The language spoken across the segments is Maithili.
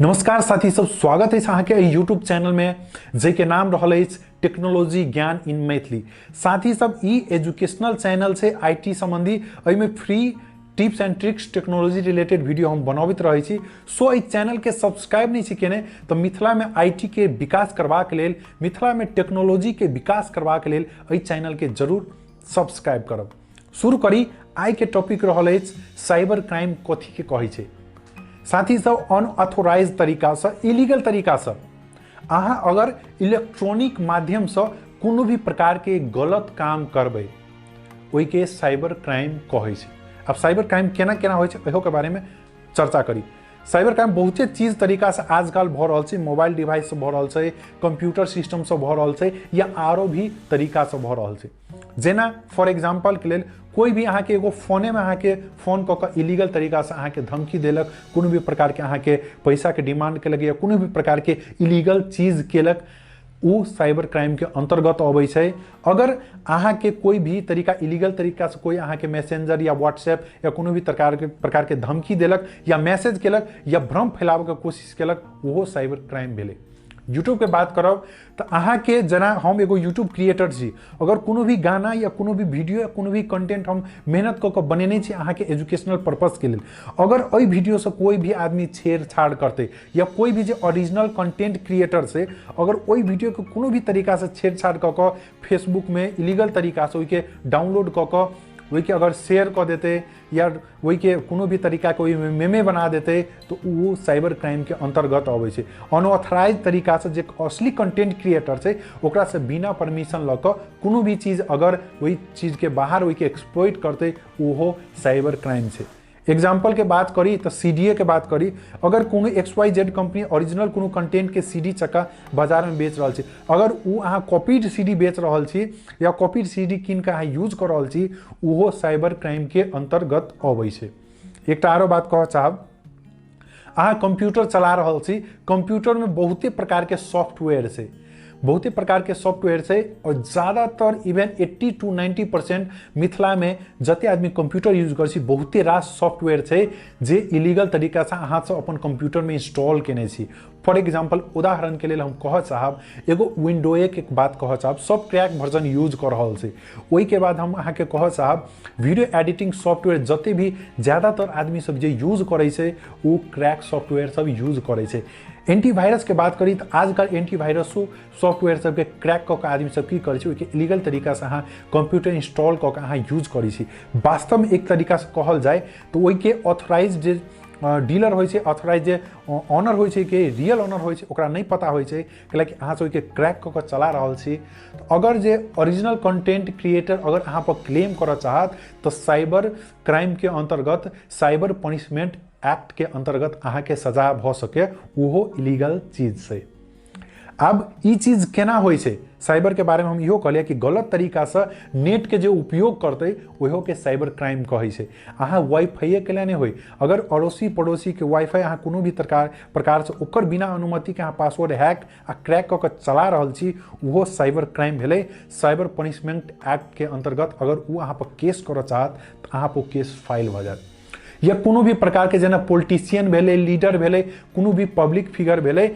नमस्कार साथी सब, स्वागत है अहाँके यूट्यूब चैनल में जाहिके नाम रहल अछि टेक्नोलॉजी ज्ञान इन मैथिली। साथी सब, ई एजुकेशनल चैनल छै IT संबंधी, एहिमे free tips and tricks technology related video हम बनबैत रहै छी। सो एहि चैनल के सब्सक्राइब नहीं छी केने तऽ मिथिला में IT के विकास करबाक लेल, मिथिला में टेक्नोलॉजी के विकास करबाक लेल एहि चैनल के जरूर सब्सक्राइब करब। शुरू करी, आइ के टॉपिक रहल अछि साइबर क्राइम कथी के कहै छै। साथी सब, अनऑथोराइज तरीका से, इलीगल तरीका से अहाँ अगर इलेक्ट्रॉनिक माध्यम से कोनो भी प्रकार के गलत काम करबै ओहिके साइबर क्राइम कहै छै। आब साइबर क्राइम केना केना होइ छै इहो के बारे में चर्चा करी। साइबर क्राइम बहुते चीज तरीका से आजकल भऽ रहल छै, मोबाइल डिवाइस से भऽ रहल छै, कंप्यूटर सिस्टम से भऽ रहल छै, या आरो भी तरीका से भऽ रहल छै। जेना फॉर एग्जाम्पल के लेल कोई भी अहाँके एगो फोने में अहाँके फोन कऽ कऽ इलीगल तरीका से अहाँके धमकी देलक, कोनो भी प्रकार के अहाँके पैसा के डिमांड केलक या कोनो भी प्रकार के इलीगल चीज केलक, ओ साइबर क्राइम के अंतर्गत अबै छै। अगर अहाँके कोई भी तरीका इलीगल तरीका से कोई अहाँके मैसेंजर या व्हाट्सएप या कोनो भी प्रकार के धमकी देलक या मैसेज केलक या भ्रम फैलाबऽ के कोशिश केलक, ओहो साइबर क्राइम भेलै। यूट्यूब के बात करब तऽ अहाँके जेना हम एगो यूट्यूब क्रिएटर छी, अगर कोनो भी गाना या कोनो भी वीडियो या कोनो भी कंटेंट हम मेहनत कऽ कऽ बनेने छी अहाँके एजुकेशनल पर्पस के लेल, अगर एहि वीडियो से कोई भी आदमी छेड़छाड़ करतै या कोई भी जे ओरिजिनल कंटेंट क्रिएटर से अगर ओहि वीडियो के कोनो भी तरीका से छेड़छाड़ कऽ कऽ फेसबुक में इलीगल तरीका से ओहिके डाउनलोड कऽ कऽ ओहिके अगर शेयर कऽ देतै या ओहिके कोनो भी तरीकाके ओहिमे मेमे बना देतै तऽ ओ साइबर क्राइमके अंतर्गत अबै छै। अनऑथराइज तरीकासँ जे असली कंटेंट क्रिएटर छै ओकरासँ बिना परमिशन लऽ कऽ कोनो भी चीज अगर ओहि चीजके बाहर ओहिके एक्सप्लॉइट करतै ओहो साइबर क्राइम छै। एग्जाम्पल के बात करी तऽ सीडीए के बात करी, अगर कोनो XYZ company original कोनो कंटेंट के सीडी चक्का बाजार में बेच रहल छै, अगर ओ अहाँ कॉपीड सीडी बेच रहल छी या कॉपीड सीडी कीन कऽ अहाँ यूज कऽ रहल छी, ओहो साइबर क्राइम के अंतर्गत अबै छै। एकटा आरो बात कहऽ चाहब, अहाँ कंप्यूटर चला रहल छी, कंप्यूटर में बहुते प्रकार के सॉफ्टवेयर छै, बहुते प्रकार के सॉफ्टवेयर छै और ज़्यादातर इवन 80 to 90% Mithila में जते आदमी कंप्यूटर यूज करै छी बहुते रास सॉफ्टवेयर छै जे इलीगल तरीका से अहाँ सब अपन कंप्यूटर में इंस्टॉल केने छी। फॉर एग्जाम्पल उदाहरण के लेल हम कहऽ चाहब एगो विंडोए के बात कहऽ चाहब, सब क्रैक वर्जन यूज कऽ रहल छै। ओहिके बाद हम अहाँके कहऽ चाहब वीडियो एडिटिंग सॉफ्टवेयर जते भी ज़्यादातर आदमी सब जे यूज करै छै ओ क्रैक सॉफ्टवेयर सब यूज करै छै। एंटीवायरस के बात करी तऽ आजकल एंटीवायरसो सॉफ्टवेयर सबके क्रैक कऽ के आदमी सब की करै छै, ओहिके इलीगल तरीका से अहाँ कंप्यूटर इंस्टॉल कऽ के अहाँ यूज करै छी। वास्तवमे एक तरीका से कहल जाय तऽ ओहिके ऑथराइज जे डीलर होइ छै, ऑथराइज जे ऑनर होइ छै के रियल ऑनर होइ छै ओकरा नहि पता होइ छै, कैलाकि अहाँ सब ओहिके क्रैक कऽ के चला रहल छी। अगर जे ओरिजिनल कंटेंट क्रिएटर अगर अहाँ पर क्लेम करऽ चाहत तऽ साइबर क्राइम के अंतर्गत साइबर पनिशमेंट एक्ट के अंतर्गत अहाँके सजा भऽ सके, ओहो इलीगल चीज छै। आब ई चीज केना होइ छै साइबर के बारे में हम इहो कहलियै कि गलत तरीका से नेट के जे उपयोग करतै ओहो के साइबर क्राइम कहै छै। अहाँ वाईफाइए के लिए नहि होइ, अगर अड़ोसी पड़ोसी के वाईफाई अहाँ कोनो भी प्रकार से ओकर बिना अनुमति के अहाँ पासवर्ड हैक आ क्रैक कऽ के चला रहल छी, ओहो साइबर क्राइम भेलै। साइबर पनिशमेंट एक्ट के अंतर्गत अगर ओ अहाँ पर केस करऽ चाहत तऽ अहाँ पर केस फाइल भऽ जायत। या कोनो भी प्रकार के जेना पॉलिटिशियन भेलै, लीडर भेलै, कोनो भी पब्लिक फिगर भेलै,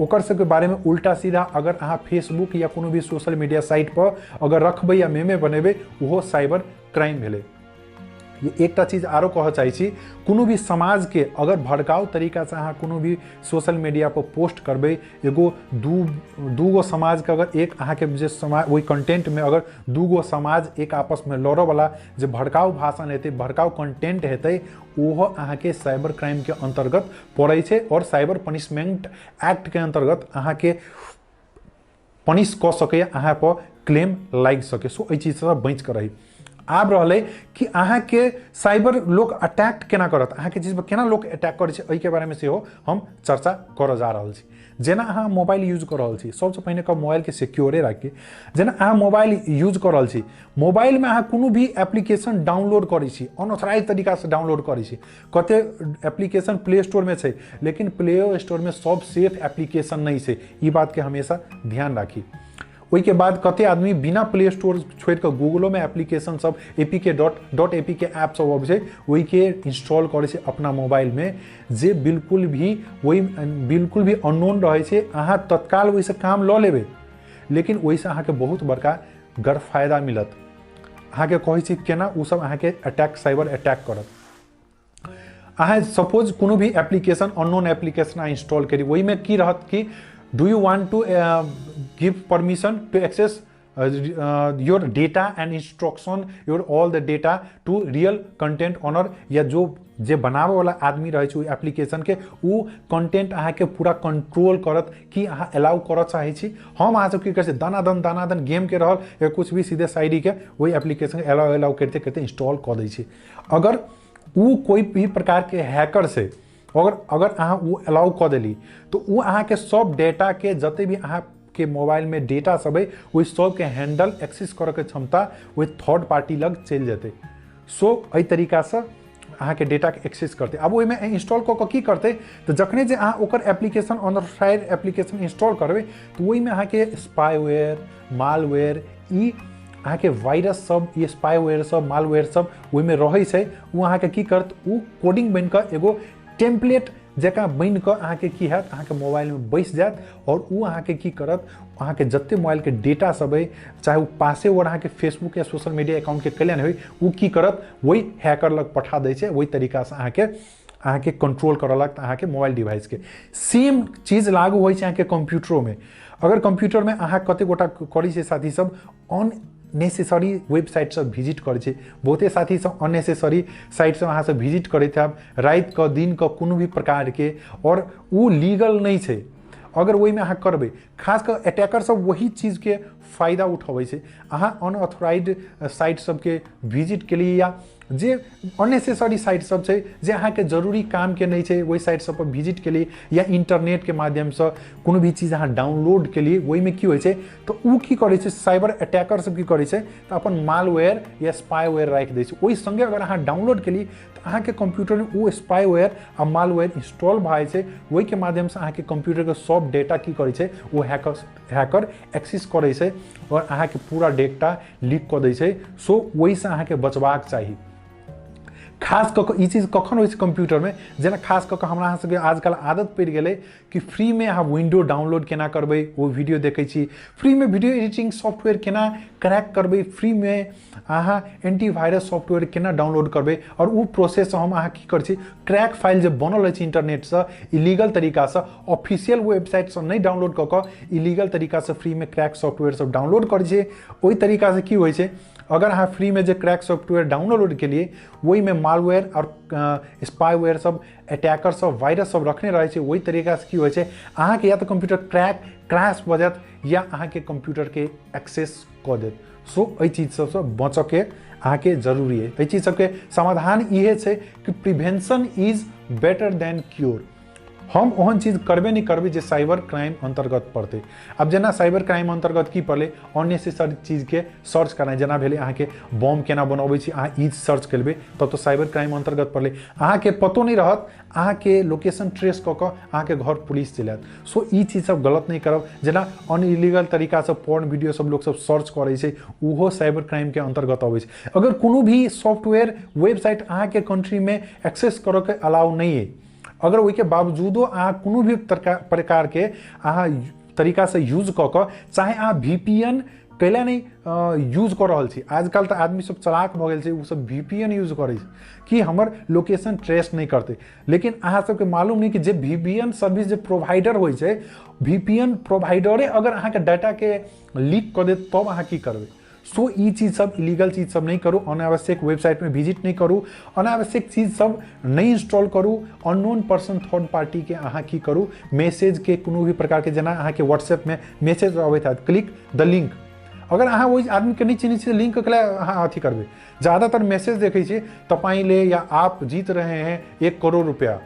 ओकर सबके बारे में उल्टा सीधा अगर अहाँ फेसबुक या कोनो भी सोशल मीडिया साइट पर अगर रखबै या मेमे बनेबै ओहो साइबर क्राइम भेलै। ये एकटा चीज आरो कहऽ चाहै छी, कोनो भी समाज के अगर भड़काऊ तरीका से अहाँ कोनो भी सोशल मीडिया पर पोस्ट करबै, एगो दूगो समाज के अगर एक अहाँके जे समाज ओहि कंटेंट में अगर दूगो समाज एक आपस में लड़ऽ वाला जे भड़काऊ भाषण हेतै, भड़काऊ कंटेंट हेतै, ओहो अहाँके साइबर क्राइम के अंतर्गत पड़ै छै और साइबर पनिशमेंट एक्ट के अंतर्गत अहाँके पनिश कऽ सकैए, अहाँ पर क्लेम लागि सकै। सो एहि चीजसँ बचि कऽ रही। आब रहलै कि अहाँके साइबर लोक अटैक केना करत, अहाँके चीज पर केना लोक अटैक करै छै, एहिके बारेमे सेहो हम चर्चा करऽ जा रहल छी। जेना अहाँ मोबाइल यूज कऽ रहल छी, सबसँ पहिने कहब मोबाइलके सिक्योरे राखी। जेना अहाँ मोबाइल यूज कऽ रहल छी, मोबाइलमे अहाँ कोनो भी एप्लीकेशन डाउनलोड करै छी, अनऑथराइज तरीकासँ डाउनलोड करै छी। कते एप्लीकेशन प्ले स्टोरमे छै, लेकिन प्ले स्टोरमे सब सेफ एप्लीकेशन नहि छै, ई बातके हमेशा ध्यान राखी। ओहिके बाद कते आदमी बिना प्ले स्टोर छोड़ि कऽ गूगलोमे एप्लीकेशन सब APK dot dot APK app सब अबै छै, ओहिके इंस्टॉल करै छै अपना मोबाइलमे, जे बिल्कुल भी ओहि बिल्कुल भी अननोन रहै छै। अहाँ तत्काल ओहिसँ काम लऽ लेबै, लेकिन ओहिसँ अहाँके बहुत बड़का गरफायदा मिलत। अहाँके कहै छी केना ओ सब अहाँके अटैक, साइबर अटैक करत। अहाँ सपोज कोनो भी एप्लीकेशन, अननोन एप्लीकेशन अहाँ इंस्टॉल करी, ओहिमे की रहत कि do you want to give permission to access your data and instruction your all the data to real content owner, या जो जे बनाबैवला आदमी रहै छै ओहि एप्लीकेशनके, ओ कंटेंट अहाँके पूरा कंट्रोल करत कि अहाँ अलाउ करऽ चाहै छी। हम अहाँ सब की करै छी, दनादन दनादन गेमके रहल या कुछ भी सीधे साइडीके ओहि एप्लीकेशनके अलाउ अलाउ करिते करिते इंस्टॉल कऽ दै छी। अगर ओ कोई भी प्रकारके हैकर से अगर अहाँ ओ अलाउ कऽ देली तऽ ओ अहाँके सब डेटाके, जते भी अहाँके मोबाइलमे डेटा सब है ओहि सबके हैंडल एक्सेस करऽके क्षमता ओहि थर्ड पार्टी लग चलि जेतै। सो एहि तरीकासँ अहाँके डेटाके एक्सेस करतै। आब ओहिमे इंस्टॉल कऽ कऽ की करतै, तऽ जखने जे अहाँ ओकर एप्लीकेशन अनऑथराइज एप्लीकेशन इंस्टॉल करबै तऽ ओहिमे अहाँके स्पाईवेयर, मालवेयर, ई अहाँके वायरस सब, ई स्पाईवेयर सब, मालवेयर सब ओहिमे रहै छै। ओ अहाँके की करत, ओ कोडिंग बनि कऽ एगो टेम्पलेट जकाँ बनि कऽ अहाँके की हैत, अहाँके मोबाइलमे बैस जायत और ओ अहाँके की करत, अहाँके जते मोबाइलके डेटा सब अइ, चाहे ओ पासेवर्ड अहाँके फेसबुक या सोशल मीडिया अकाउंटके कल्याण होइ, ओ की करत ओहि हैकर लग पठा दै छै। ओहि तरीकासँ अहाँके कंट्रोल करऽ लगत अहाँके मोबाइल डिवाइसके। सेम चीज लागू होइ छै अहाँके कंप्यूटरोमे। अगर कंप्यूटरमे अहाँ कते गोटा करै छै साथी सब, अननेसेसरी वेबसाइट सब विजिट करै छै। बहुते साथी सब अननेसेसरी साइट सब अहाँ सब विजिट करैत हैब राति कऽ दिन कऽ कोनो भी प्रकारके, और ओ लीगल नहि छै। अगर ओहिमे अहाँ करबै, खास कऽ अटैकर सब वही चीजके फायदा उठबै छै। अहाँ अनऑथराइज साइट सबके विजिट केलियै या जे अननेसेसरी साइट सब छै जे अहाँके जरूरी कामके नहि छै, ओहि साइट सब पर विजिट केलियै या इंटरनेटके माध्यमसँ कोनो भी चीज अहाँ डाउनलोड केलियै, ओहिमे की होइ छै तऽ ओ की करै छै, साइबर अटैकर सब की करै छै तऽ अपन मालवेयर या स्पाईवेयर राखि दै छै। ओहि सङ्गे अगर अहाँ डाउनलोड केलियै तऽ अहाँके कंप्यूटरमे ओ स्पाईवेयर आ मालवेयर इंस्टॉल भऽ जाइ छै। ओहिके माध्यमसँ अहाँके कंप्यूटरके सब डेटा की करै छै, ओ हैकर एक्सेस करै छै और अहाँके पूरा डेटा लीक कऽ दै छै। सो ओहिसँ अहाँके बचबाक चाही। खास कऽ कऽ ई चीज कखन होइ छै कंप्यूटरमे, जेना खास कऽ कऽ हमरा अहाँ सबके आजकल आदत पड़ि गेलै कि फ्रीमे अहाँ विंडो डाउनलोड केना करबै ओ वीडियो देखै छी, फ्रीमे वीडियो एडिटिंग सॉफ्टवेयर केना क्रैक करबै, फ्रीमे अहाँ एंटीवायरस सॉफ्टवेयर केना डाउनलोड करबै, और ओ प्रोसेस हम अहाँ की करै छी, क्रैक फाइल जे बनल अछि इंटरनेटसँ इलीगल तरीकासँ, ऑफिशियल वेबसाइटसँ नहि डाउनलोड कऽ कऽ इलीगल तरीकासँ फ्रीमे क्रैक सॉफ्टवेयर सब डाउनलोड करै छियै। ओहि तरीकासँ की होइ छै, अगर अहाँ फ्रीमे जे क्रैक सॉफ्टवेयर डाउनलोड केलियै ओहिमे मालवेयर और स्पाईवेयर सब, अटैकर सब, वायरस सब रखने रहै छै। ओहि तरीकासँ की होइ छै, अहाँके या तऽ कंप्यूटर क्रैश भऽ जायत या अहाँके कंप्यूटरके एक्सेस कऽ देत। सो एहि चीज सबसँ बचऽके अहाँके जरूरी है। एहि चीज सबके समाधान इहे छै कि prevention is better than cure. हम ओहन चीज करबे नहि करबै जे साइबर क्राइम अन्तर्गत पड़तै। आब जेना साइबर क्राइम अन्तर्गत की पड़लै, अननेसेसरी चीजके सर्च करनाइ, जेना भेलै अहाँके बम केना बनबै छी, अहाँ ई सर्च करबै तब तऽ साइबर क्राइम अन्तर्गत पड़लै। अहाँके पतो नहि रहत, अहाँके लोकेशन ट्रेस कऽ कऽ अहाँके घर पुलिस चलि आयत। सो ई चीज सब गलत नहि करब। जेना अनइलीगल तरीकासँ पॉर्न वीडियो सब लोकसब सर्च करै छै, ओहो साइबर क्राइमके अन्तर्गत अबै छै। अगर कोनो भी सॉफ्टवेयर वेबसाइट अहाँके कंट्रीमे एक्सेस करऽके अलाउ नहि अइ, अगर ओहिके बावजूदो अहाँ कोनो भी प्रकारके अहाँ तरीकासँ यूज कऽ कऽ, चाहे अहाँ VPN कैला नहि यूज कऽ रहल छी, आजकल तऽ आदमी सब चलाक भऽ गेल छै, ओ सब VPN use करै छै कि हमर लोकेशन ट्रेस नहि करतै। लेकिन अहाँ सबके मालूम नहि कि जे VPN service जे प्रोवाइडर होइ छै, VPN प्रोवाइडरे अगर अहाँके डाटाके लीक कऽ देत तब अहाँ की करबै। सो ई चीज सब इलीगल चीज सब नहीं करू, अनावश्यक वेबसाइट में विजिट नहीं करू, अनावश्यक चीज सब नहीं इंस्टॉल करू, अननोन पर्सन थर्ड पार्टी के अहाँ की करू, मैसेज के कोनो भी प्रकार के, जेना अहाँ के व्हाट्सएप में मैसेज अबैत हैत क्लिक द लिंक, अगर अहाँ ओहि आदमी के नहीं चिन्है छियै लिंक के अहाँ अथी करबै। ज़्यादातर मैसेज देखै छियै तपाईँले या आप जीत रहे हैं 1 करोड़ रुपया,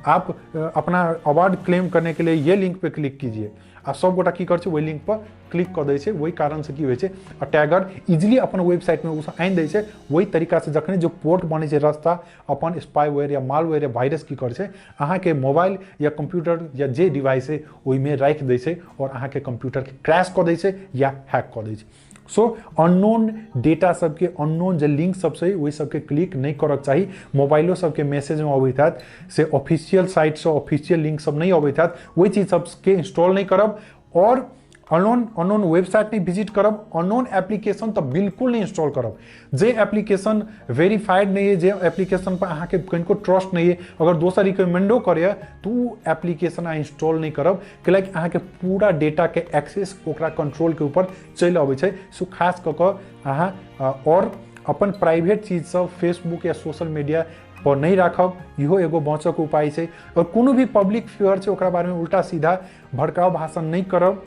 आप अपना अवार्ड क्लेम करने के लिए ये लिंक पे क्लिक कीजिए। आ सब गोटा की करै छै, ओहि लिंक पर क्लिक कऽ दै छै। ओहि कारणसँ की होइ छै, अटैकर इजिली अपन वेबसाइटमे ओ आनि दै छै। ओहि तरीकासँ जखने जो पोर्ट बनै छै रास्ता, अपन स्पाईवेयर या मालवेयर या वायरस की करै छै, अहाँके मोबाइल या कंप्यूटर या जे डिवाइस है ओहिमे राखि दै छै और अहाँके कंप्यूटरके क्रैश कऽ दै छै या हैक कऽ दै छै। सो अननोन डेटा सबके, अननोन जे लिंक सब छै ओहि सबके क्लिक नहि करक चाही। मोबाइलो सबके मैसेजमे अबैत हैत से ऑफिशियल साइटसँ ऑफिशियल लिंक सब नहि अबैत हैत, ओहि चीज सबके इंस्टॉल नहि करब और अननोन वेबसाइट नहीं विजिट करब, अननोन एप्लीकेशन तो बिल्कुल नहीं इंस्टॉल करब। जे एप्लीकेशन वेरीफाइड नहीं है, जे एप्लीकेशन पर अहाँ के कनिको ट्रस्ट नहीं है, अगर दोसर रिकमेंडो करे तो उ एप्लीकेशन अहाँ इंस्टॉल नहीं करब, कैलाकि अहाँ के पूरा डेटा के एक्सेस ओकरा कंट्रोल के ऊपर चलि अबै छै। सो खास कऽ कऽ अहाँ और अपन प्राइवेट चीज सब फेसबुक या सोशल मीडिया पर नहीं राखब, इहो एगो बचऽ के उपाय छै। और कोनो भी पब्लिक फिगर छै ओकरा बारे में उल्टा सीधा भड़काव भाषण नहीं करब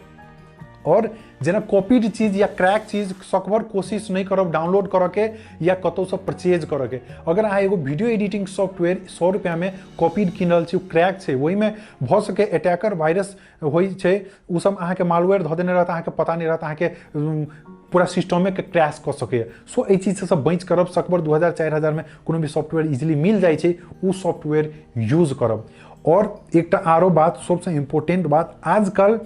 और जेना कॉपीड चीज या क्रैक चीज सकभर कोशिश नहीं करब डाउनलोड करऽ के या कतौसँ परचेज करऽ के। अगर अहाँ एगो वीडियो एडिटिंग सॉफ्टवेयर 100 रुपैआमे कॉपीड कीन रहल छी, क्रैक छै, ओहिमे भऽ सकै अटैकर वायरस होइ छै, ओ सब अहाँके मालवेयर धऽ देने रहत, अहाँके पता नहीं रहत, अहाँके पूरा सिस्टमे के क्रैश कऽ सकैए। सो एहि चीजसँ सब बचि करब। सकभर 2000 4000 में कोनो भी सॉफ्टवेयर इजिली मिल जाइ छै, ओ सॉफ्टवेयर यूज करब। और एकटा आरो बात, सबसँ इम्पोर्टेंट बात, आजकल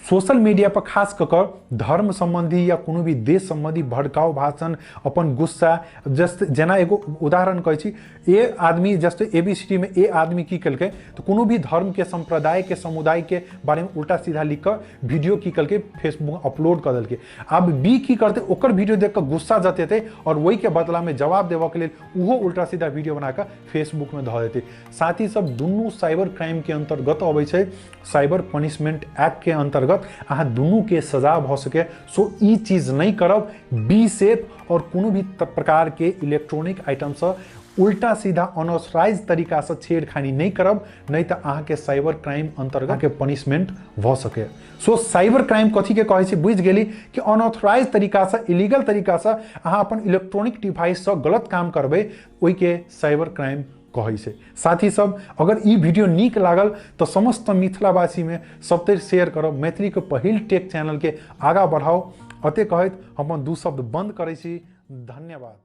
सोशल मीडिया पर खास कऽ कऽ धर्म संबंधी या कोनो भी देश संबंधी भड़काव भाषण, अपन गुस्सा, जस्ट जेना एगो उदाहरण कहै छी, ए आदमी जस्ट ABCD में ए आदमी की केलकै तऽ कोनो भी धर्म के संप्रदाय के समुदाय के बारे में उल्टा सीधा लिख कऽ वीडियो की केलकै फेसबुक अपलोड कऽ देलकै। आब बी की करतै, ओकर वीडियो देख कऽ गुस्सा जतेतै और ओहि के बदला में जवाब देबऽ के लेल ओहो उल्टा सीधा वीडियो बना कऽ फेसबुक में धऽ देतै। साथ ही सब दुनू साइबर क्राइम के अंतर्गत अबै छै, साइबर पनिशमेंट एक्ट के अंतर्गत अहाँ दुनू के सजा भऽ सके। सो ई चीज नहीं करब, बी सेफ और कोनो भी प्रकार के इलेक्ट्रॉनिक आइटमसँ उल्टा सीधा अनऑथराइज तरीकासँ छेड़खानी नहीं करब, नहीं तऽ अहाँके साइबर क्राइम अंतर्गत के पनिशमेंट भऽ सके। सो साइबर क्राइम कथी के कहै छै बुझि गेली कि अनऑथराइज तरीकासँ, इलीगल तरीकासँ अहाँ अपन इलेक्ट्रॉनिक डिवाइससँ गलत काम करबै, ओहिके साइबर क्राइम कहै छै। साथी सब अगर ई वीडियो नीक लागल तऽ समस्त मिथिलावासीमे सबतरि शेयर करब, मैथिलीके पहिल टेक चैनलके आगाँ बढ़ाउ। अते कहैत हम अपन 2 शब्द बंद करै छी। धन्यवाद।